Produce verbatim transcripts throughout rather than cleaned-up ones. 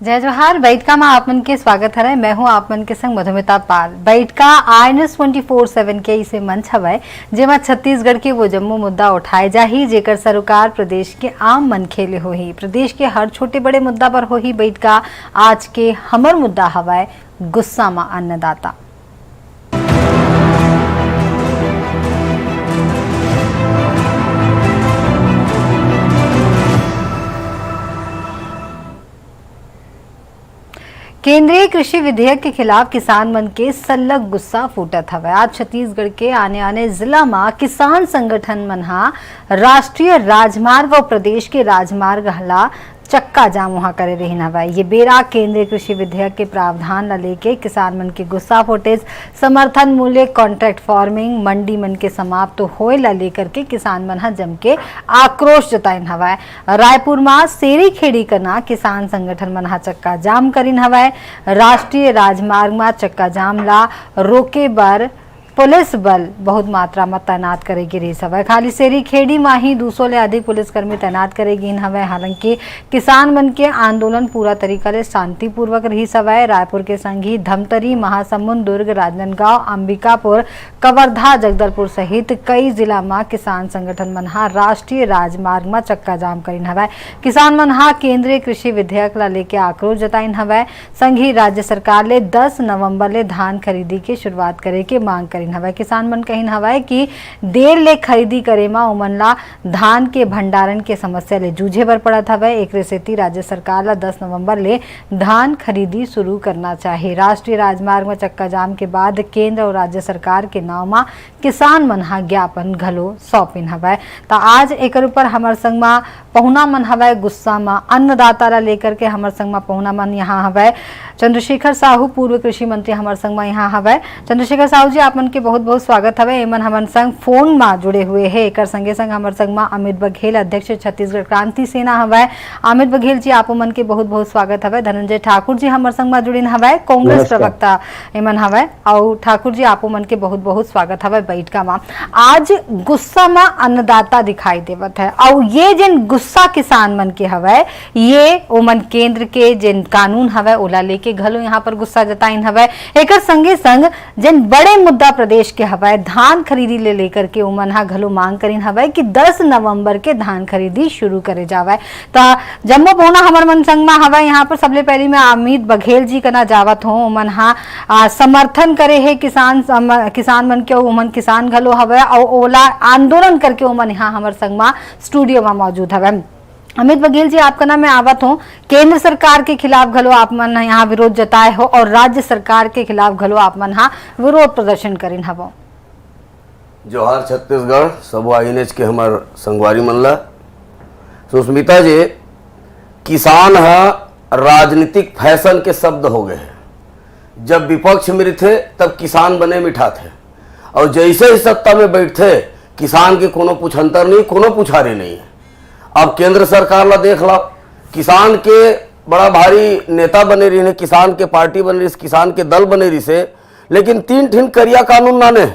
जय जोहार। बइठका म आप मन के स्वागत हरय। मैं हूं आप मन के संग मधुमिता पाल। बइठका आईएनएस ट्वेंटी फोर सेवन के इसे मंच हवय, जेमा छत्तीसगढ़ के वो जम्मो मुद्दा उठाए जाही, जेकर सरोकार प्रदेश के आम मनखे ले होही। प्रदेश के हर छोटे बड़े मुद्दा पर होही बइठका। आज के हमर मुद्दा हवय गुस्सा म अन्नदाता। केंद्रीय कृषि विधेयक के खिलाफ किसान मन के सल्लग गुस्सा फूटत हवय। आज छत्तीसगढ़ के आने-आने जिला म किसान संगठन मन ह राष्ट्रीय राजमार्ग अउ प्रदेश के राजमार्ग ला चक्का जाम उहां करे रहिन हवय। ये बेरा केंद्रीय कृषि विधेयक के प्रावधान ला लेके किसान मन के गुस्सा फूटिस। समर्थन मूल्य, कॉन्ट्रैक्ट फार्मिंग, मंडी मन के समाप्त होए ला लेकर के किसान मन ह जम के आक्रोश जताइन हवय। रायपुर म सेरी खेड़ी कना किसान संगठन मन ह चक्का जाम करिन हवय। राष्ट्रीय राजमार्ग म चक्का जाम ला रोके बर पुलिस बल बहुत मात्रा म तैनात करे गे रिहिस हवय। खाली सेरी खेड़ी म ही दू सौ ले अधिक पुलिसकर्मी तैनात करे गिन हवय। हालांकि किसान मन के आंदोलन पूरा तरीका ले शांतिपूर्वक रिहिस हवय। रायपुर के संग ही धमतरी, महासमुंद, दुर्ग, राजनांदगांव, अंबिकापुर, कवर्धा, जगदलपुर सहित कई जिला म किसान संगठन मन ह राष्ट्रीय राजमार्ग म चक्का जाम करिन हवय। किसान मन ह केंद्रीय कृषि विधेयक ला लेके आक्रोश जताइन हवय। संग ही राज्य सरकार ले दस नवंबर ले धान खरीदी के शुरुआत करे के मांग करिन हवय। किसान मन कहिन हवय कि देर ले खरीदी करे म ओमन ला धान के भंडारण के समस्या ले जूझे बर पड़त हवय। एकरे सेती राज्य सरकार ला दस नवंबर ले धान खरीदी शुरू करना चाही। राष्ट्रीय राजमार्ग म चक्का जाम के बाद केंद्र अउ राज्य सरकार के नांव म किसान मन ह ज्ञापन घलो सौंपिन हवय। त आज एकर ऊपर हमर संग म पहुना मन हवय, गुस्सा म अन्नदाता ला लेकर के हमर संग म पहुना मन यहाँ हवय। चंद्रशेखर साहू, पूर्व कृषि मंत्री, हमर संग म यहाँ हवय। चंद्रशेखर साहू जी, आप मन के बहुत-बहुत स्वागत हवय। एमन हमन संग फोन म जुड़े हुए हे। एकर संगे-संग हमर संग म अमित बघेल, अध्यक्ष छत्तीसगढ़ क्रांति सेना हवय। अमित बघेल जी, आप मन के बहुत-बहुत स्वागत हवय। धनंजय ठाकुर जी हमर संग म जुड़िन हवय, कांग्रेस नमस्कार। प्रवक्ता एमन हवय। अउ ठाकुर जी, आपो मन के बहुत-बहुत स्वागत हवय बइठका म। आज गुस्सा म अन्नदाता दिखाई देवत है, अउ ये जेन गुस्सा किसान मन के हवय, ये ओमन केंद्र के जेन कानून हवय, ओला लेके घलो यहाँ पर गुस्सा जताइन हवय। एकर संगे-संग जेन बड़े मुद्दा प्रदेश के हवय, धान खरीदी ले लेकर के ओमन ह घलो मांग करिन हवय कि दस नवंबर के धान खरीदी शुरू करे जावय। त जम्मो पहुना हमर मन संग म हवय। यहाँ पर सबले पहली मैं अमित बघेल जी कना जावत हों। ओमन ह, आ, समर्थन करे हे किसान सम-, किसान मन के, अउ ओमन किसान घलो हवय, अउ ओला आंदोलन करके ओमन यहाँ हमर संग म स्टूडियो म मौजूद हवय। अमित बघेल जी, आप कना मैं आवत हों। केंद्र सरकार के खिलाफ घलो आप मन ह यहाँ विरोध जताए हो अउ राज्य सरकार के खिलाफ घलो आप मन ह विरोध प्रदर्शन करिन हवो। जोहार छत्तीसगढ़, सबो आईएनएच के हमर संगवारी मन ला। सुष्मिता जी, किसान ह राजनीतिक फैशन के शब्द हो गए हे। जब विपक्ष में रहिथे, तब किसान बने मिठाथे, अउ जैसे ही सत्ता में बैठथे, किसान के कोनो पुछंतर नहीं, कोनो पुछारी नहीं है। अब केंद्र सरकार ला देख ला, किसान के बड़ा भारी नेता बने रहिन हे, किसान के पार्टी बने रहिस, किसान के दल बने रहिस हे, लेकिन तीन ठिन करिया कानून लाने हे।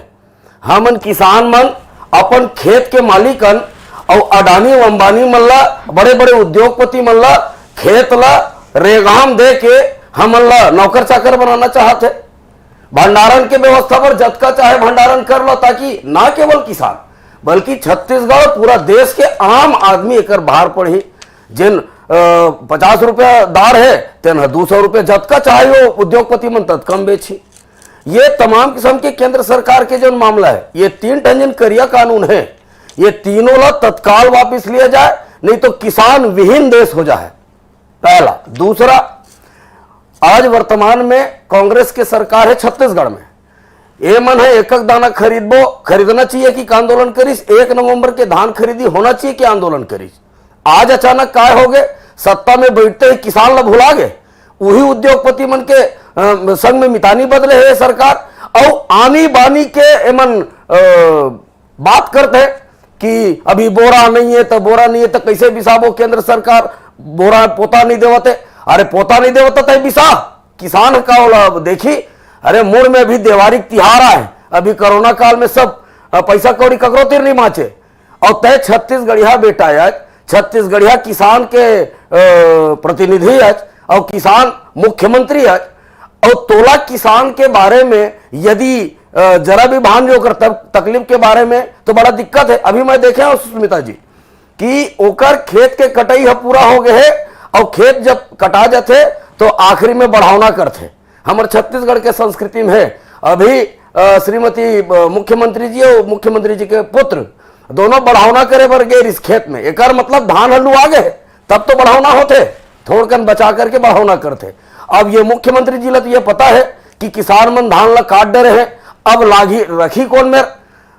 हमन किसान मन अपन खेत के मालिकन अउ अडानी अंबानी मन ला, बड़े-बड़े उद्योगपति मन ला खेत ला रेगाम दे के हमन ला नौकर चाकर बनाना चाहत हे। भंडारण के व्यवस्था बर जतका चाहे भंडारण कर लो, ताकि ना केवल किसान बल्कि छत्तीसगढ़, पूरा देश के आम आदमी एकर भार पड़ही। जेन, अ, पचास रुपया दार हे, तेन ह दू सौ रुपया, जतका चाहे वो उद्योगपति मन ततका म बेचही। ये तमाम किस्म के केंद्र सरकार के जोन मामला है, ये तीन ठन जेन करिया कानून है, ये तीनों ला तत्काल वापस लिया जाए, नहीं तो किसान विहीन देश हो जाए। पहला। दूसरा, आज वर्तमान में कांग्रेस के सरकार है छत्तीसगढ़ में, ये मन है एक एक दाना खरीदबो, खरीदना चाहिए कि आंदोलन करिस, एक नवंबर के धान खरीदी होना चाहिए कि आंदोलन करिस। आज अचानक काय हो गए, सत्ता में बैठते ही किसान ला भुला गए, वही उद्योगपति मन के, अ, संग में मितानी बदले है ये सरकार। और आनी बानी के एमन, अ, बात करते हैं कि अभी बोरा नहीं है, तो बोरा नहीं है, तो कैसे बिसाबो, केंद्र सरकार बोरा पोता नहीं देवत है। अरे पोता नहीं देवता तय बिसा, किसान ह का ओला देखी? अरे मुड़ में अभी देवारी के तिहार आए, अभी कोरोना काल में सब अ, पैसा कौड़ी ककरो तीर नहीं बाँचे। और तय छत्तीसगढ़िया बेटा अच, छत्तीसगढ़िया किसान के अ, प्रतिनिधि अच, और किसान मुख्यमंत्री अच, और तोला किसान के बारे में यदि अ, जरा भी भान जो ओकर तक-, तकलीफ के बारे में तो बड़ा दिक्कत है। अभी मैं देखे हूँ सुष्मिता जी कि ओकर खेत के कटई ह पूरा हो गए है, और खेत जब कटा जाथे तो आखिरी में बढ़ावना करथे। हमर छत्तीसगढ़ के संस्कृति में है। अभी अ, श्रीमती अ, मुख्यमंत्री जी और मुख्यमंत्री जी के पुत्र दोनों बढ़ावना करे बर गए इस खेत में, एकर मतलब धान ह लुआ गए है, तब तो बढ़ावना होथे, थोड़कन बचा करके बढ़ावना करथे। अब ये मुख्यमंत्री जी ला तो ये पता है कि किसान मन धान ला काट डरे हैं, अब लागी रखी कौन मेर? अ,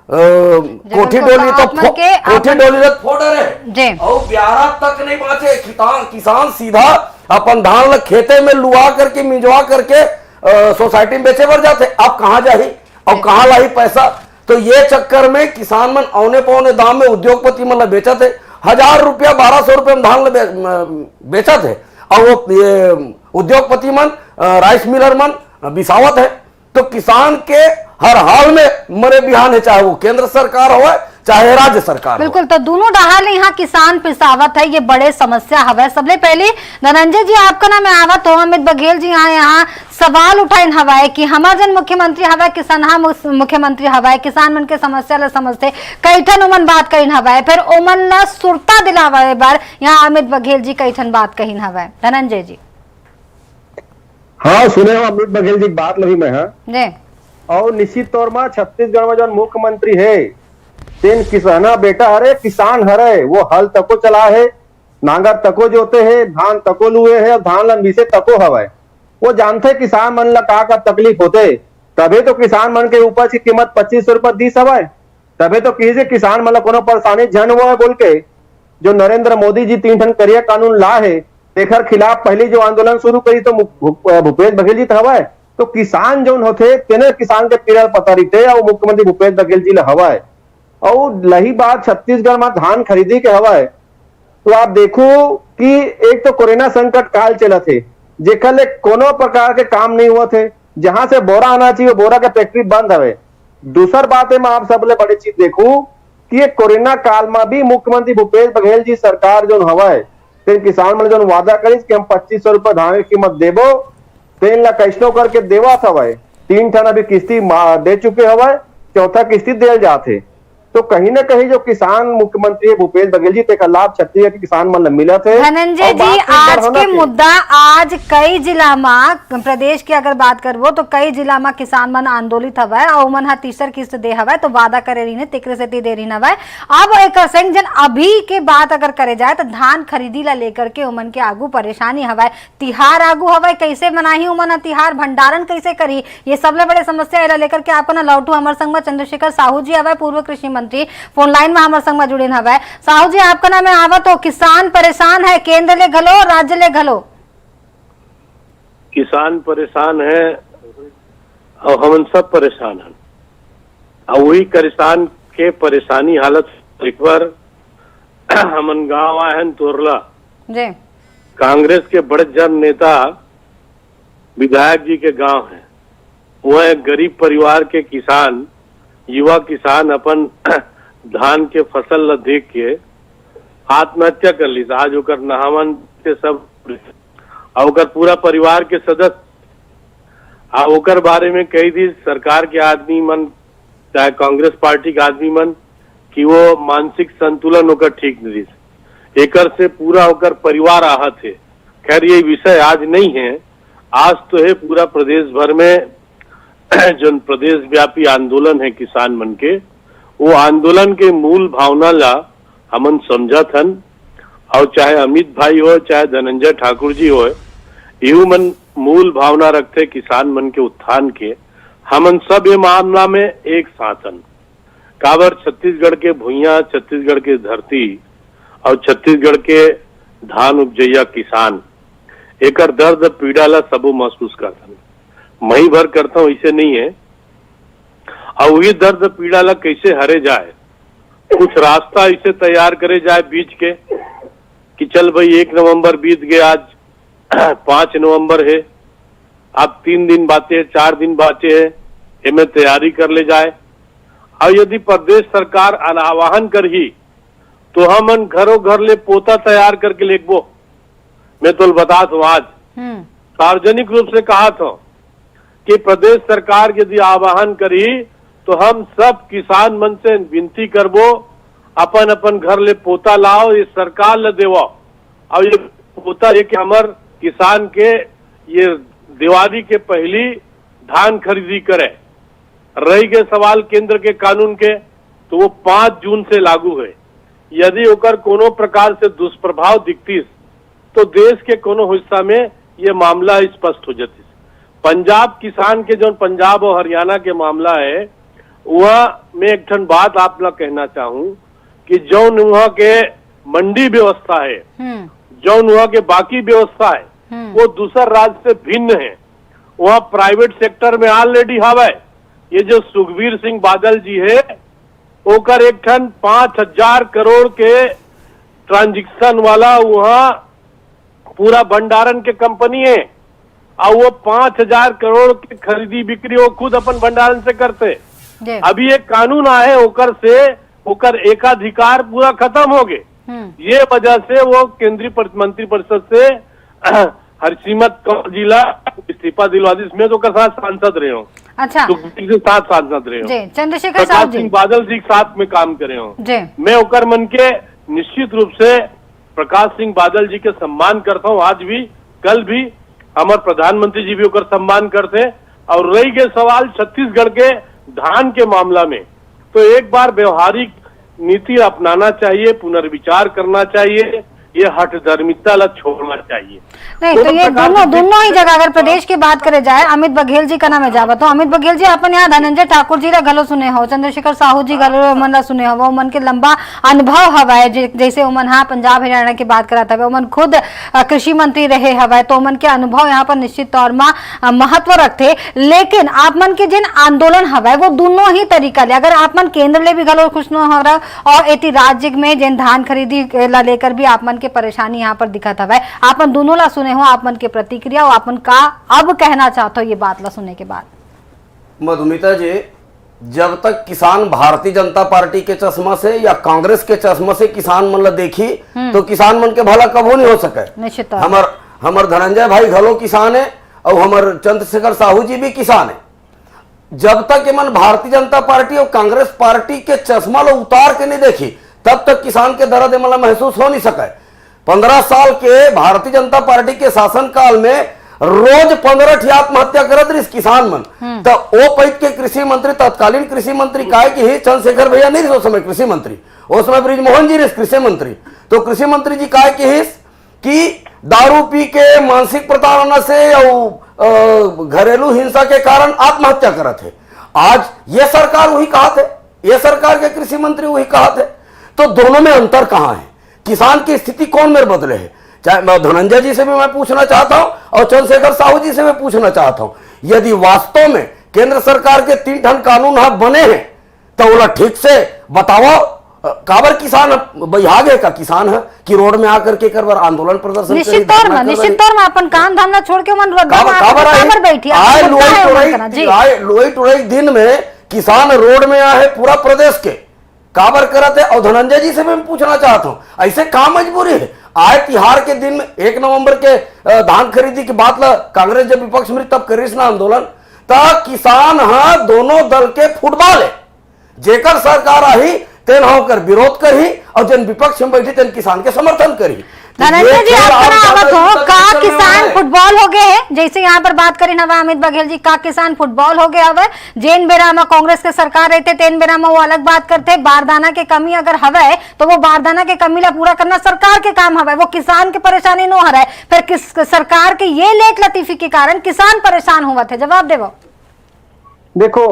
कोठी डोली तो आप मन फो-, के, आप कोठी मन डोली तो फोड़ रहे हैं। जी। और ब्यारा तक नहीं बाँचे, किसान, किसान सीधा अपन धान ला खेते में लुआ करके, मिंजवा करके अ, सोसाइटी में बेचे बर जाथे। अब कहाँ जाही और जी। कहाँ लाही पैसा? तो ये चक्कर में किसान मन औने पौने दाम में उद्योगपति मन ला बेचत है, हजार रुपया, बारह सौ रुपया में धान ला बे-, म-, बेचत है, और वो ये उद्योगपति मन, अ, राइस मिलर मन, अ, बिसावत है। तो किसान के हर हाल में मरे बिहान है, चाहे वो केंद्र सरकार होवे, चाहे राज्य सरकार होवे। बिल्कुल, तो दोनों डहार ले यहाँ किसान पिसावत है, ये बड़े समस्या हवे। सबले पहले धनंजय जी, आपका नाम है, आवत हो, अमित बघेल जी यहाँ, यहाँ सवाल उठाइन हवय कि हमर जन मुख्यमंत्री हवय, किसनहा मु-, मुख्यमंत्री हवय, किसान मन के समस्या ल समझथे, कई ठन उमन बात करिन हवय, फिर उमन ल सुरता दिलावे बर यहाँ अमित बघेल जी कई ठन बात कहिन हवय। धनंजय जी। हाँ, सुने हो अमित बघेल जी की बात ल भी मैं, हाँ। जी। और निश्चित तौर में छत्तीसगढ़ में जौन मुख्यमंत्री है, तेन किसाना बेटा हरे, किसान हरे, वो हल तको चला है, नांगर तको जोते है, धान तको लुए है, और धान ला मिसे तको हवय। वो जानथे किसान मन ला का का तकलीफ होथे, तभे तो किसान मन के उपज की कीमत पच्चीस सौ रुपया दीस हवय, तभे तो किसी किसान मन ला कोनो परेशानी झन हुआ है बोल के जो नरेंद्र मोदी जी तीन ठन करिया कानून ला है, तेखर खिलाफ पहली जो आंदोलन शुरू करी तो मु-, भू-, भूपेश बघेल जी तो हवय। तो किसान जौन होथे, तेने किसान के पीड़ा पता रहिथे, और मुख्यमंत्री भूपेश बघेल जी ल हवय। और रही बात छत्तीसगढ़ में धान खरीदी के हवय, तो आप देखो कि एक तो कोरोना संकट काल चलत हे, जेकर ले कोनो प्रकार के काम नहीं हुआ थे, जहां से बोरा आना चाहिए, वो बोरा के फैक्ट्री बंद हवे। दूसर बात है, मैं आप सबले बड़ी चीज देखूं कि ये कोरोना काल में भी मुख्यमंत्री भूपेश बघेल जी सरकार जोन हवय, तेन किसान मन जोन वादा करिस कि हम पच्चीस सौ रुपए धान की कीमत देबो, तेन ला कैसनो करके देवत हवय। तीन ठन अभी किस्ती मा-, दे चुके हवय, चौथा किस्ती देल जात हे। तो कहीं ना कहीं जो किसान मुख्यमंत्री है भूपेश बघेल जी, तेकर लाभ छत्तीसगढ़ के किसान मन ल मिलत हे। धनंजय और जी, बात सिर्फ आज बढ़ौना के के। मुद्दा, आज कई जिला म, प्रदेश के अगर बात करबो तो कई जिला म किसान मन आंदोलित हवय और उमन ह तीसर किस्त दे हवय, तो वादा करे रहिन, तेकरे सेती दे रहिन हवय। अब एकर संग जन अभी के बात अगर करे जाए तो धान खरीदी ला लेकर के उमन के आगू परेशानी हवय। तिहार आगू हवय, कइसे मनाही उमन ह तिहार, भंडारण कइसे करही, ये सबले बड़े समस्या। एला लेकर के आपको ना लौटू हमर संग म चंद्रशेखर साहू जी हवय, पूर्व कृषि मंत्री, फोन लाइन म हमर संग म जुड़िन हवय। साहू जी, आपका नाम है, आवत हो, किसान परेशान है केंद्र ले घलो, राज्य ले घलो। किसान परेशान है और हमन सब परेशान हन। और वही किसान के परेशानी हालत एक बार हमन गांव आए हन तोरला। जी। कांग्रेस के बड़े जन नेता विधायक जी के गांव है। वह एक गरीब परिवार के किसान, युवा किसान अपन धान के फसल ल देख के आत्महत्या कर ली। आज ओकर नहावन के सब आ ओकर पूरा परिवार के सदस्य, आ ओकर बारे में कही दी सरकार के आदमी मन, चाहे कांग्रेस पार्टी के आदमी मन, कि वो मानसिक संतुलन ओकर ठीक नहीं दिस। एकर से पूरा ओकर परिवार आहत है। खैर, ये विषय आज नहीं है, आज तो है पूरा प्रदेश भर में जोन प्रदेश व्यापी आंदोलन है किसान मन के, वो आंदोलन के मूल भावना ला हमन समझत हन। और चाहे अमित भाई हो, चाहे धनंजय ठाकुर जी हो, यू मन मूल भावना रखते किसान मन के उत्थान के। हमन सब ये मामला में एक साथ हन। काबर छत्तीसगढ़ के भुइयां, छत्तीसगढ़ के धरती और छत्तीसगढ़ के धान उपजैया किसान, एकर दर्द पीड़ा ला सबो महसूस करथन। मही भर करता हूँ, इसे नहीं है। और ये दर्द पीड़ा ला कैसे हरे जाए, कुछ रास्ता इसे तैयार करे जाए बीच के, कि चल भाई, एक नवंबर बीत गए, आज पांच नवंबर हे, अब तीन दिन बाचे हे, चार दिन बाचे हे, एमे तैयारी कर ले जाए। अउ यदि प्रदेश सरकार आह्वान करही, तो हमन घरो घर ले पोता तैयार करके लेगबो। मैं तोल बतात हूँ आज, हम्म। सार्वजनिक रूप से कहा था कि प्रदेश सरकार यदि आह्वान करही, तो हम सब किसान मन से विनती करबो, अपन अपन घर ले पोता लाओ, ये सरकार ल देवो। अउ ये पोता लेके हमर किसान के ये दिवाली के पहली धान खरीदी करे। रही गए सवाल केंद्र के कानून के, तो वो पांच जून से लागू है। यदि ओकर कोनो प्रकार से दुष्प्रभाव दिखतीस, तो देश के कोनो हिस्सा में ये मामला स्पष्ट हो जतिस। पंजाब किसान के, जौन पंजाब और हरियाणा के मामला है, वहाँ मैं एक ठन बात आप ला कहना चाहूँ कि जौन वहाँ के मंडी व्यवस्था है, हम्म। जौन वहाँ के बाकी व्यवस्था है, हम्म। वो दूसर राज्य से भिन्न है। वहाँ प्राइवेट सेक्टर में ऑलरेडी हवय। ये जो सुखबीर सिंह बादल जी है, ओकर एक ठन पांच हजार करोड़ के ट्रांजैक्शन वाला वहाँ पूरा भंडारण के कंपनी है, और वो पांच हजार करोड़ के खरीदी बिक्री वो खुद अपन भंडारण से करते। जी। अभी एक कानून आए, ओकर से ओकर एकाधिकार पूरा खत्म हो गए। हम्म। ये वजह से वो केंद्रीय पर-, मंत्रिपरिषद से हरसिमरत कौर जी ला इस्तीफा दिलवा दिस। मैं तो ओकर साथ सांसद रहे हूँ, अच्छा। सुखबीर के साथ सांसद रहे हूँ, जी, चंद्रशेखर साहू प्रकाश जी। सिंह बादल जी के साथ में काम करे हूँ। जी। मैं ओकर मन के निश्चित रूप से प्रकाश सिंह बादल जी के सम्मान करता हूँ, आज भी, कल भी। हमारे प्रधानमंत्री जी भी ओकर सम्मान करते हैं। और रही गए सवाल छत्तीसगढ़ के धान के मामला में, तो एक बार व्यवहारिक नीति अपनाना चाहिए, पुनर्विचार करना चाहिए, ये हठधर्मिता ला छोड़ना चाहिए। नहीं, तो दोनों ये प्रकार दोनों, के दोनों ही जगह अगर प्रदेश की बात करे जाए, अमित बघेल जी का नाम है जावा, तो अमित बघेल जी अपन यहाँ धनंजय ठाकुर जी ला घलो सुने हो, चंद्रशेखर साहू जी घलो मन ला सुने हो, वो मन के लंबा अनुभव हवय, जे-, जैसे ओमन हा पंजाब हरियाणा की बात करत हवे, ओमन खुद, अ, कृषि मंत्री रहे हवय, तो ओमन के अनुभव यहाँ पर निश्चित तौर मा, अ, महत्व रखथे। लेकिन आप मन के जेन आंदोलन हवय, वो दोनों ही तरीका ले, अगर आप मन केंद्र ले भी घलो खुश न हो रहा और एती राज्य में जेन धान खरीदी ला लेकर भी आप मन के परेशानी यहाँ पर दिखत हवय, आप मन दोनों ला सुने हो, आप मन के प्रतिक्रिया और आप मन का अब कहना चाहत हो ये बात ला सुने के बाद? मधुमिता जी, जब तक किसान भारतीय जनता पार्टी के चश्मा से या कांग्रेस के चश्मा से किसान मन ला देखी, हम्म। तो किसान मन के भला कभू नहीं हो सके। निश्चित तौर। हमर, हमर धनंजय भाई घलो किसान है और हमर चंद्रशेखर साहू जी भी किसान है। जब तक एमन भारतीय जनता पार्टी और कांग्रेस पार्टी के चश्मा ला उतार के नहीं देखी, तब तक किसान के दर्द एमन ला महसूस हो नहीं सके। पंद्रह साल के भारतीय जनता पार्टी के शासनकाल में रोज पंद्रह ठी आत्महत्या करत रहिस किसान मन। हम्म। त ओ पइत के कृषि मंत्री, तत्कालीन कृषि मंत्री काय कि ही चंद्रशेखर भैया नहीं रहिस ओ समय कृषि मंत्री, ओ समय बृजमोहन जी रहिस कृषि मंत्री। तो कृषि मंत्री जी काय कि ही कि दारू पी के मानसिक प्रताड़ना से अउ, अ, घरेलू हिंसा के कारण आत्महत्या करत है। आज ये सरकार वही कहत है, ये सरकार के कृषि मंत्री वही कहत है। तो दोनों में अंतर कहाँ है? किसान की स्थिति कौन मेर बदले है? चाहे मैं धनंजय जी से भी मैं पूछना चाहता हूँ और चंद्रशेखर साहू जी से भी पूछना चाहता हूँ, यदि वास्तव में केंद्र सरकार के तीन ठन कानून ह बने हैं, तो ओला ठीक से बताओ, अ, काबर किसान ह बइहागे का किसान ह कि रोड में आकर के एकर बर आंदोलन प्रदर्शन निश्चित करही, तौर धरना में, निश्चित करही? तौर में अपन काम धाम ला छोड़ के ओमन रोड में काबर, आकर काबर के आई? काबर बैठी? आए अपन मुद्दा लोई है ओमन टोरई, करा, जी। आए लोई टोरई दिन में किसान रोड में आए है पूरा प्रदेश के, काबर करत है? और धनंजय जी से भी मैं पूछना चाहता हूँ, ऐसे का मजबूरी है? आए तिहार के दिन में एक नवंबर के, अ, धान खरीदी की बात ला कांग्रेस जब विपक्ष में तब करिस ना आंदोलन, त किसान ह दोनों दल के फुटबॉल है। जेकर सरकार आही, तेन ह ओकर विरोध करही और जेन विपक्ष में बैठी, तेन किसान के समर्थन करही। तो धनंजय ये जी, खेल आप आप करा ज्यादा आवत हो, इस तरह का से चलने वाला किसान है। फुटबॉल हो गए है? जैसे यहाँ पर बात करें हवा अमित बघेल जी, का किसान फुटबॉल हो गया हवे? जेन बेरा में कांग्रेस के सरकार रहते, तेन बेरा में वो अलग बात करते। बारदाना के कमी अगर हवे, तो वो बारदाना के कमी ला पूरा करना सरकार के काम हवे, वो किसान के परेशानी नो हरे। फिर किस सरकार के ये लेट लतीफी के कारण किसान परेशान होवत है? जवाब देवो। देखो,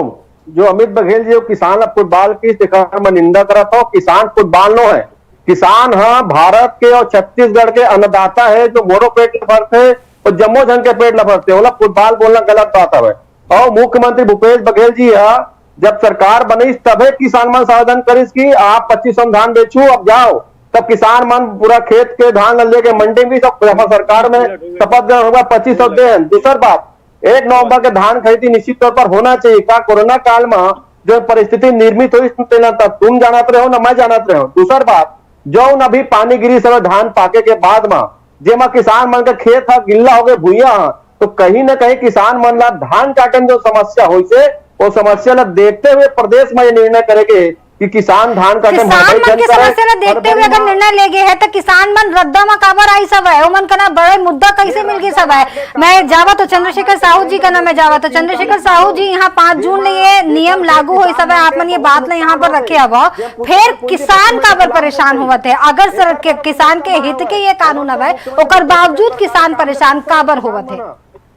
जो अमित बघेल जी वो किसान ला फुटबॉल की, तेकर मैं निंदा करत हूँ। किसान फुटबॉल नो है, किसान ह भारत के और छत्तीसगढ़ के अन्नदाता है, जो मोरो पेट ल भरथे और जम्मो झन के पेट ल भरथे, ओला फुटबॉल बोलना गलत बात हवे। और मुख्यमंत्री भूपेश बघेल जी ह जब सरकार बनिस तभे किसान मन से आवेदन करिस कि आप पच्चीस सौ में धान बेचू, अब जाओ। तब किसान मन पूरा खेत के धान ल लेके मंडी में भी सब, अपन सरकार में शपथ ग्रहण होगा, पच्चीस सौ दे हैं। दूसर बात, एक नवंबर के धान खरीदी निश्चित तौर पर होना चाहिए। का कोरोना काल में जो परिस्थिति निर्मित हुई, तेला तब तुम जानत रहे हो, ना मैं जानत रहे हो। दूसर बात, जौन अभी पानी गिरी सब धान पाके के बाद में, जेमा किसान मन के खेत ह गिल्ला हो गए, भुइया ह, तो कहीं ना कहीं किसान मन ला धान काटे में जो समस्या होइसे, वो समस्या ला देखते हुए प्रदेश में ये निर्णय करेगे कि किसान धान काटे में किसान हड़बड़ी मन झन के करे, समस्या ला देखते हुए हड़बड़ी अगर ना निर्णय ले गए है, तो किसान मन रद्दा में काबर आई सब है, ओमन कना बड़े मुद्दा कैसे मिल गई सब है। मैं जावत तो चंद्रशेखर साहू जी कना मैं जावत तो चंद्रशेखर साहू जी, यहाँ पाँच जून ले ये नियम लागू होई सब है, आप मन ये बात ला यहाँ पर रखे हव, फिर किसान काबर परेशान होवत है? अगर सर, के, किसान के हित के ये कानून हवय, ओकर बावजूद किसान परेशान काबर होवत है?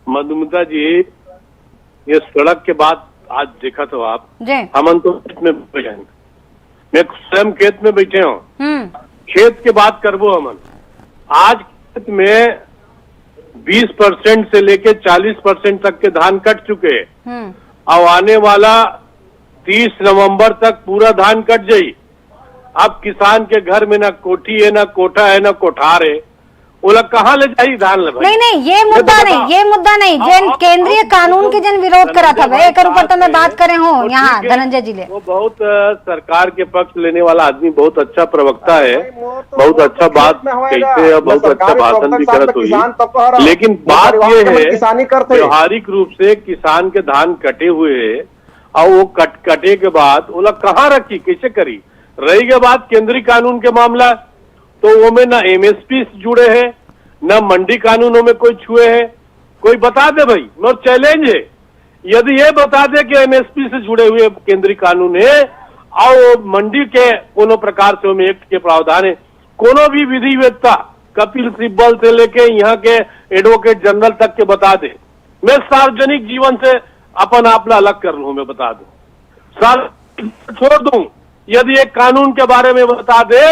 मधुमिता जी, ये सड़क के बात आज देखत हो आप, जी। हमन तो खेत में बैठे हैं, मैं स्वयं खेत में बैठे हूँ। हम्म। खेत के बात करबो हमन, आज खेत में बीस परसेंट से लेके चालीस परसेंट तक के धान कट चुके हैं। हम्म। अब आने वाला तीस नवंबर तक पूरा धान कट जाई। अब किसान के घर में ना कोठी है, ना कोठा है, ना कोठार है, ओला कहाँ ले जाही धान ले भाई? नहीं, नहीं, ये मुद्दा नहीं, ये मुद्दा नहीं। जेन केंद्रीय कानून के जेन विरोध करत हवे, एकर ऊपर तो मैं बात करे हूँ यहाँ, धनंजय जी ले। वो बहुत, अ, सरकार के पक्ष लेने वाला आदमी, बहुत अच्छा प्रवक्ता है, बहुत अच्छा बात कहते हैं, बहुत अच्छा भाषण भी करत होही। लेकिन बात ये है, व्यवहारिक रूप से किसान के धान कटे हुए है और वो कट, कटे के बाद ओला कहाँ रखी, कैसे करी? रही के बात केंद्रीय कानून के मामला, तो वो में ना एमएसपी से जुड़े है, ना मंडी कानूनों में कोई छुए है। कोई बता दे भाई, मोर चैलेंज है, यदि ये बता दे कि एमएसपी से जुड़े हुए केंद्रीय कानून है और मंडी के कोनो प्रकार से ओमे एक्ट के प्रावधान है, कोनो भी विधिवेत्ता कपिल सिब्बल से लेके यहाँ के एडवोकेट जनरल तक के बता दे, मैं सार्वजनिक जीवन से अपन आप ला अलग कर लूँ, मैं बता दूँ, सार्वजनिक छोड़ दूँ, यदि एक कानून के बारे में बता दे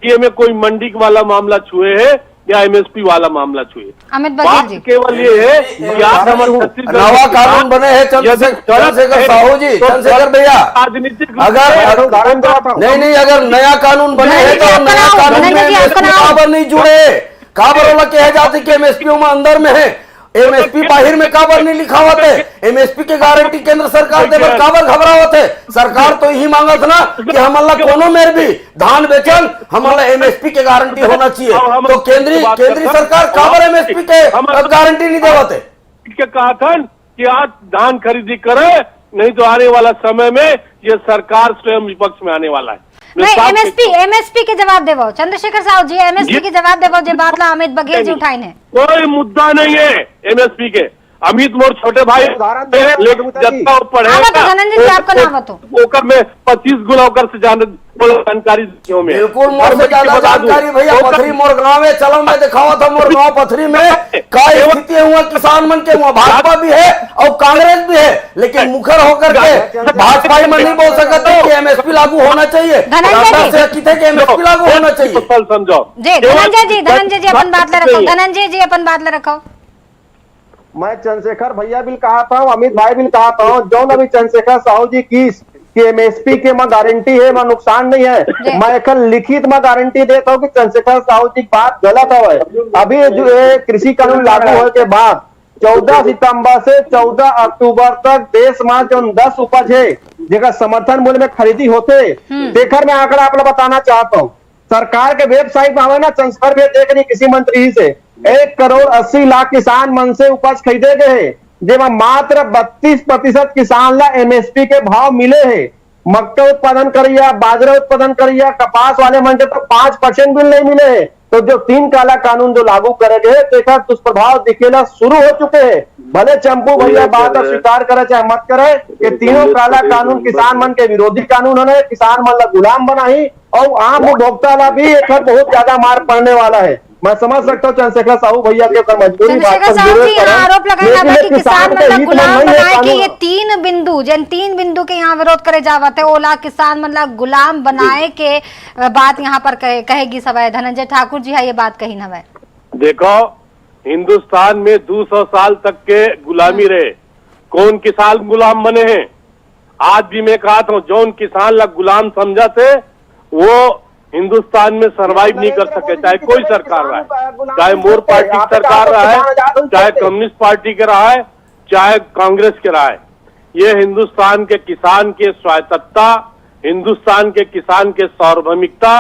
कि ये में कोई मंडी वाला मामला छुए है या एमएसपी वाला मामला छुए। अमित बघेल जी। केवल ये है कि आज हम नवा कानून बने हैं, चंद्रशेखर, चंद्रशेखर साहू जी, तो चंद्रशेखर भैया, राजनीतिक रूप अगर, से अगर, नहीं, नहीं, अगर नया कानून बने हैं तो नया कानून में एमएसपी काबर नहीं जुड़े? काबर ओला कहे जाते कि एमएसपी में अंदर में है, एमएसपी बाहिर में काबर नहीं लिखावत है? एमएसपी के गारंटी केंद्र सरकार दे बर काबर घबरावत है? सरकार तो यही मांगत ना कि हमन ला कोनो मेर भी धान बेचन, हमन ला एमएसपी के गारंटी होना चाहिए। तो केंद्रीय, केंद्रीय सरकार काबर एमएसपी के गारंटी नहीं देवत है? के कहा था कि आज धान खरीदी करे, नहीं तो आने वाला समय में ये सरकार स्वयं विपक्ष में आने वाला है। नहीं, एमएसपी, एमएसपी के जवाब देवो चंद्रशेखर साहू जी, एमएसपी के जवाब देवो, जे बात ला अमित बघेल जी उठाइन है। कोई मुद्दा नहीं है एमएसपी के। अमित मोर छोटे भाई, उदाहरण दे रहे हैं, लेकिन मधुमिता जी। जब तक वो पढ़े आवत है, धनंजय जी, आपका नाम बताओ। ओकर में पच्चीस गुना ओकर से जान-, बोलो जानकारी देती हूँ मैं। बिल्कुल, मोर से ज्यादा जानकारी भैया, पथरी मोर गाँव है, चलो मैं दिखावा था मोर गाँव पथरी में का स्थिति हुआ, किसान मन के हुआ, भाजपा भी है और कांग्रेस भी है, लेकिन मुखर होकर के भाजपा ही मन नहीं बोल सकते कि एमएसपी लागू होना चाहिए। धनंजय जी। से किथे कि एमएसपी लागू होना चाहिए। समझो। जी, धनंजय जी, धनंजय जी अपन बात ले रखो, धनंजय जी अपन बात ले रखो। मैं चंद्रशेखर भैया भी कहा था, अमित भाई भी कहा था, जौन अभी चंद्रशेखर साहू जी की कि एमएसपी के में गारंटी है, में नुकसान नहीं है। मैं एक लिखित में गारंटी देता हूँ कि चंद्रशेखर साहू जी की बात गलत है। अभी जो ये कृषि कानून लागू होने के बाद चौदह सितंबर से चौदह अक्टूबर तक देश में जो दस उपज है, जेकर समर्थन मूल्य में खरीदी होते, तेखर मैं आंकड़ा आप लोग बताना चाहता हूँ। सरकार के वेबसाइट में हवे ना, चंद्रशेखर भी देख रही कृषि मंत्री ही से, एक करोड़ अस्सी लाख किसान मन से उपज खरीदे गए हैं, जेमा मात्र बत्तीस प्रतिशत किसान ला एमएसपी के भाव मिले हैं। मक्का उत्पादन करिया, बाजरा उत्पादन करिया, कपास वाले मन के तो पाँच परसेंट भी नहीं मिले हैं। तो जो तीन काला कानून जो लागू करे गए, तेकर दुष्प्रभाव दिखेला शुरू हो चुके हैं। भले चंपू भैया बात अस्वीकार करे चाहे मत करे, ये तीनों काला कानून किसान मन के विरोधी कानून है, किसान मन ला गुलाम बनाही और आम उपभोक्ता ला भी एक बहुत ज्यादा मार पड़ने वाला है। मैं समझ सकता हूँ चंद्रशेखर साहू भैया के ऊपर मजबूरी, बात चंद्रशेखर पर साहू विरोध जी यहाँ करें, आरोप लगाए लेकिन था ये कि किसान किसान के मन ला हित में गुलाम नहीं है बनाए के कानून। ये तीन बिंदु, जिन तीन बिंदु के यहाँ विरोध करे जावत है, ओला किसान मन ला गुलाम बनाए के, अ, बात यहाँ पर कहे, कहेगी सभा है। धनंजय ठाकुर जी है ये बात कही हवय। देखो, हिंदुस्तान में दो सौ साल तक के गुलामी रहे, कौन किसान गुलाम बने हैं? आज भी मैं कहा था, जौन किसान ला गुलाम समझा थे, वो हिंदुस्तान में सर्वाइव नहीं कर सके, चाहे कोई सरकार रहा है, चाहे मोर पार्टी की सरकार रहा है, चाहे कम्युनिस्ट पार्टी के रहा है, चाहे कांग्रेस के रहा है। ये हिंदुस्तान के किसान के स्वायत्तता, हिंदुस्तान के किसान के सार्वभौमिकता,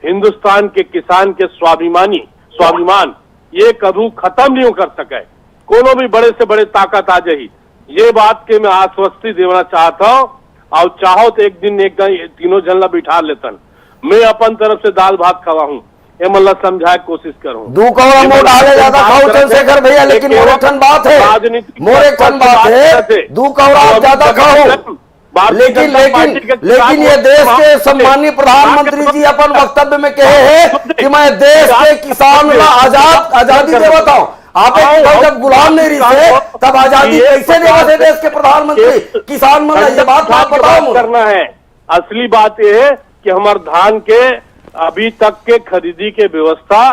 हिंदुस्तान के किसान के स्वाभिमानी स्वाभिमान, ये कभू खत्म नहीं कर सके। कोनो भी बड़े से बड़े ताकत आ जाही, ये बात के मैं आश्वस्ति देना चाहता हूँ। और चाहो तो एक दिन एक दिन तीनों झन ला बिठा लेतन। मैं अपन तरफ से दाल भात खवाहूँ, ये मन ला समझाए कोशिश करूँ। दू कौड़ा मोर डाले ज्यादा खाओ चंद्रशेखर भैया, लेकिन मोर एक ठन बात है, राजनीतिक मोर एक ठन बात है, दू कौड़ा आप ज्यादा खाओ। लेकिन लेकिन लेकिन ये देश के सम्माननीय प्रधानमंत्री जी अपन वक्तव्य में कहे हैं कि मैं देश के किसान ला आजाद आजादी देवत हूँ। आप एक भाई जब गुलाम नहीं रही थे, तब आजादी कैसे देवत है देश के प्रधानमंत्री? किसान मन ला ये बात आप बताओ। करना है। असली बात यह है कि हमारे धान के अभी तक के खरीदी के व्यवस्था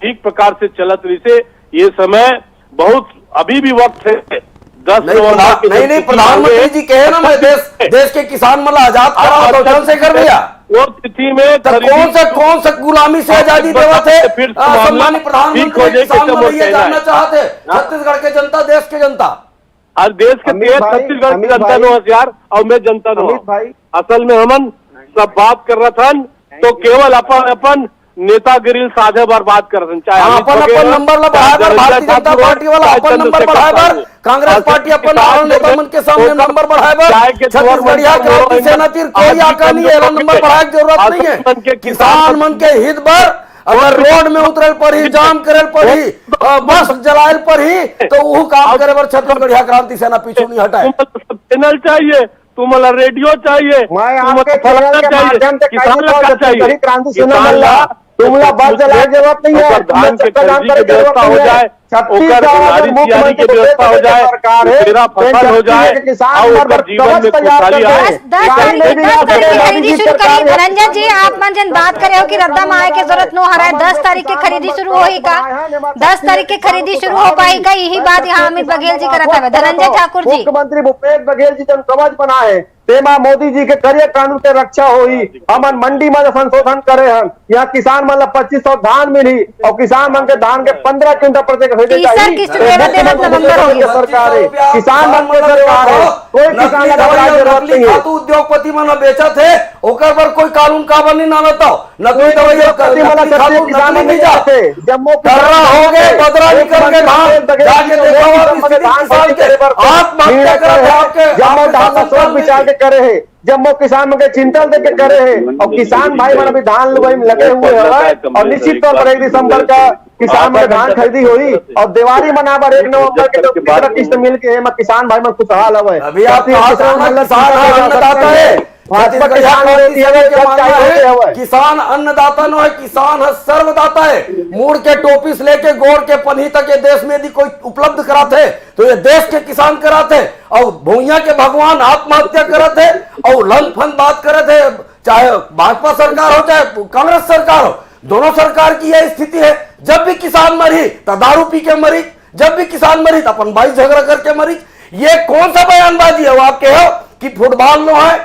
ठीक प्रकार से चलत रही से, ये समय बहुत अभी भी वक्त है। दस नहीं, नवंबर प्रधान- के नहीं, जब नहीं, छुट्टी प्रधानमंत्री मांगे, जी कहे ना, मैं देश, देश के किसान मन ला आजाद कराओ, तो चंद्रशेखर भैया। वो तिथि में तो कौन सा, कौन सा गुलामी से आजादी देवत है? फिर आ, सम्माननीय प्रधानमंत्री किसान मन ये जानना चाहते हैं, हाँ। छत्तीसगढ़ के जनता, देश के जनता। हर देश के अमित तेज भाई, छत्तीसगढ़ की अमित जनता भाई, नो हथियार और मैं जनता नो। अमित भाई। असल में हमन सब बात कर रहा था, तो केवल अपन अपन नेतागिरी साधे बर बात करत हन, चाहे हाँ, अमित अपन, बघेल अपन हो, नंबर ला बढ़ाए बर, चाहे भारतीय जनता पार्टी वाला अपन नंबर बढ़ाए बर, कांग्रेस पार्टी अपन नेता मन के सामने नंबर बढ़ाए बर, छत्तीसगढ़िया क्रांति सेना तीर कोई आका नहीं है, एला नंबर बढ़ाए के जरूरत नहीं है। किसान मन के हित बर अगर रोड में उतरल पड़ही, जाम करल पड़ही, अ, बस जलायल पड़ही, तो वो काम करे बर छत्तीसगढ़िया क्रांति सेना पीछू नहीं हटाए। चैनल चाहिए, तुमला रेडियो चाहिए, मैं तुमला आपके चैनल फलाना के चाहिए, माध्यम से किसान कई ला बार का चाहिए? छत्तीसगढ़ी क्रांति सेना किसान मन ला, ला तुमला बस जलाए के जरूरत नहीं है, ओकर धान के खरीदी के व्यवस्था हो जाए, ओकर उधारी सियारी के व्यवस्था हो जाए, सरकार है, तेरा फसल हो जाए, किसान और ओकर जीवन में खुशहाली आए। दस, दस तारीख, दस तारीख के खरीदी शुरू करी। धनंजय जी, आप मन जन बात करे हो कि रद्दा माए के जरूरत नो हराए, दस तारीख के खरीदी शुरू होही का? दस तारीख के खरीदी शुरू हो पाही का? यही बात यहाँ अमित बघेल जी करत हवे, धनंजय ठाकुर जी। मुख्यमंत्री भूपेश बघेल जी जन कवच बनाए, तेमा मोदी जी के करिया कानून के रक्षा होही। हमन मंडी में संशोधन करे हन, यहाँ किसान मन ला पच्चीस सौ धान मिलही और किसान मन के धान के पंद्रह क्विंटल प्रति एकड़ खरीदे तीसर चाहिए। किस्त देवत देवत नवंबर होही। सरकार है, किसान मन के सरकार है, कोई किसान ला घबराए जरूरत नहीं है। खातू उद्योगपति मन बेचत है, ओकर बर कोई कानून काबर नहीं लानत हो? नकली दवाई और नकली खातू, नकली बीजा। जम्मो कर्रा हो गए, बदरा निकल के धान, जाके देखो आप स्थिति किसान के, आत्महत्या करत है आपके, जम्मो आपके धान ला सोच विचार के करे है, जम्मो किसान मन के चिंता देके करे है, और किसान भाई मन अभी धान लुवाई में लगे हुए हैं, और निश्चित तौर पर एक दिसंबर का किसान मन धान खरीदी होही, और दिवाली मनाए बर एक नवंबर के जो तीसरा किस्त मिल के है, मैं किसान भाई मन खुशहाल हवे। अभी आप किसान अन्नदाता है, भाजपा छत्तीसगढ़िया किसान क्रांति सेना के मानना है, किसान अन्नदाता नो है, किसान है सर्वदाता है। मूड़ के टोपी से लेके गोड़ के पनही तक ये देश में यदि कोई उपलब्ध करात है, तो ये देश के किसान करात है। और भुइयां के भगवान आत्महत्या करत है और लंदफंद बात करत है, चाहे भाजपा सरकार हो, चाहे कांग्रेस सरकार हो, दोनों सरकार की यह स्थिति है। जब भी किसान मरी, तो दारू पी के मरी, जब भी किसान मरी, तो अपन भाई झगड़ा करके मरी। ये कौन सा बयानबाजी है? वो आप कहो कि फुटबॉल नो है,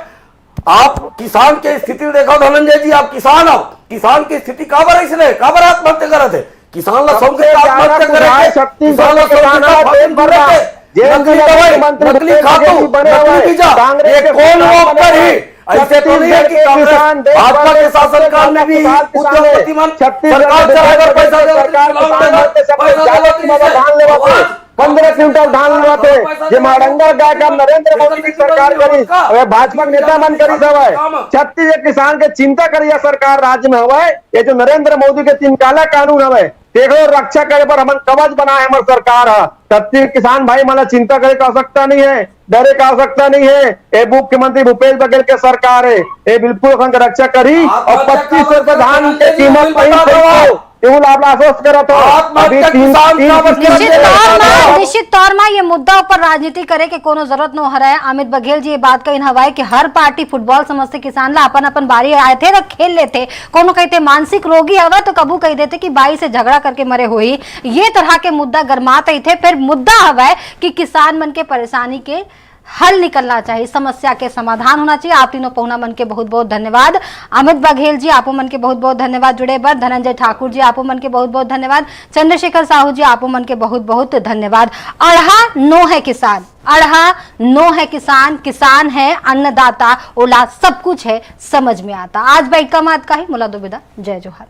आप किसान के स्थिति देखो धनंजय जी, आप किसान हो, किसान की स्थिति काबर इसने काबर आत्महत्या करत है? किसान ला सौंप के आत्महत्या करे के, किसान ला सौंप के आत्महत्या करे के, नकली दवाई, नकली खातू, नकली बीजा, ये कौन लोग कर ही? ऐसे तो नहीं है कि कांग्रेस भाजपा के शासनकाल में भी उद्योगपति मन सरकार चलाए बर पैसा देवत, पैसा देवत, पंद्रह क्विंटल धान लेवत हे, जेमा अड़ंगर गाय का नरेंद्र मोदी की सरकार करी, अबे भाजपा के नेता मन करी हवय। छत्तीसगढ़ किसान के चिंता करिया सरकार राज्य में हवय। ये जो नरेंद्र मोदी के तीन काला कानून हवय, तेखरो रक्षा करे बर हमन कवच बनाए हमर सरकार ह। छत्तीसगढ़ किसान भाई मन ला चिंता करे के आवश्यकता नहीं है, डरे के आवश्यकता नहीं है। ये मुख्यमंत्री भूपेश बघेल के सरकार है, ये बिल्कुल अपन के रक्षा करी और पच्चीस सौ रुपए धान के कीमत नहीं, बिल्कुल आप आश्वस्त करत हो। अभी तीन, तीन निश्चित तौर मा, निश्चित तौर मा ये मुद्दा ऊपर राजनीति करे के कोनो जरूरत नो हरय। अमित बघेल जी ये बात कहिन हवय कि हर पार्टी फुटबॉल समझथे किसान ला, अपन अपन बारी आथे त खेल लेथे। कोनो कहिथे मानसिक रोगी हवय तो कभू कहि देथे कि बाई से झगड़ा करके मरे होही। ये तरह के मुद्दा गरमात रहिथे। फिर मुद्दा हवय कि किसान मन के परेशानी के हल निकलना चाहिए, समस्या के समाधान होना चाहिए। आप तीनों पहुना मन के बहुत बहुत धन्यवाद। अमित बघेल जी, आपो मन के बहुत बहुत धन्यवाद जुड़े बर। धनंजय ठाकुर जी, आपो मन के बहुत बहुत धन्यवाद। चंद्रशेखर साहू जी, आपो मन के बहुत बहुत धन्यवाद। अड़हा नो है किसान, अड़हा नो है किसान, किसान है अन्नदाता, ओला सब कुछ है समझ में आता। आज बर कम आत का ही, मोला दो विदा, जय जोहार।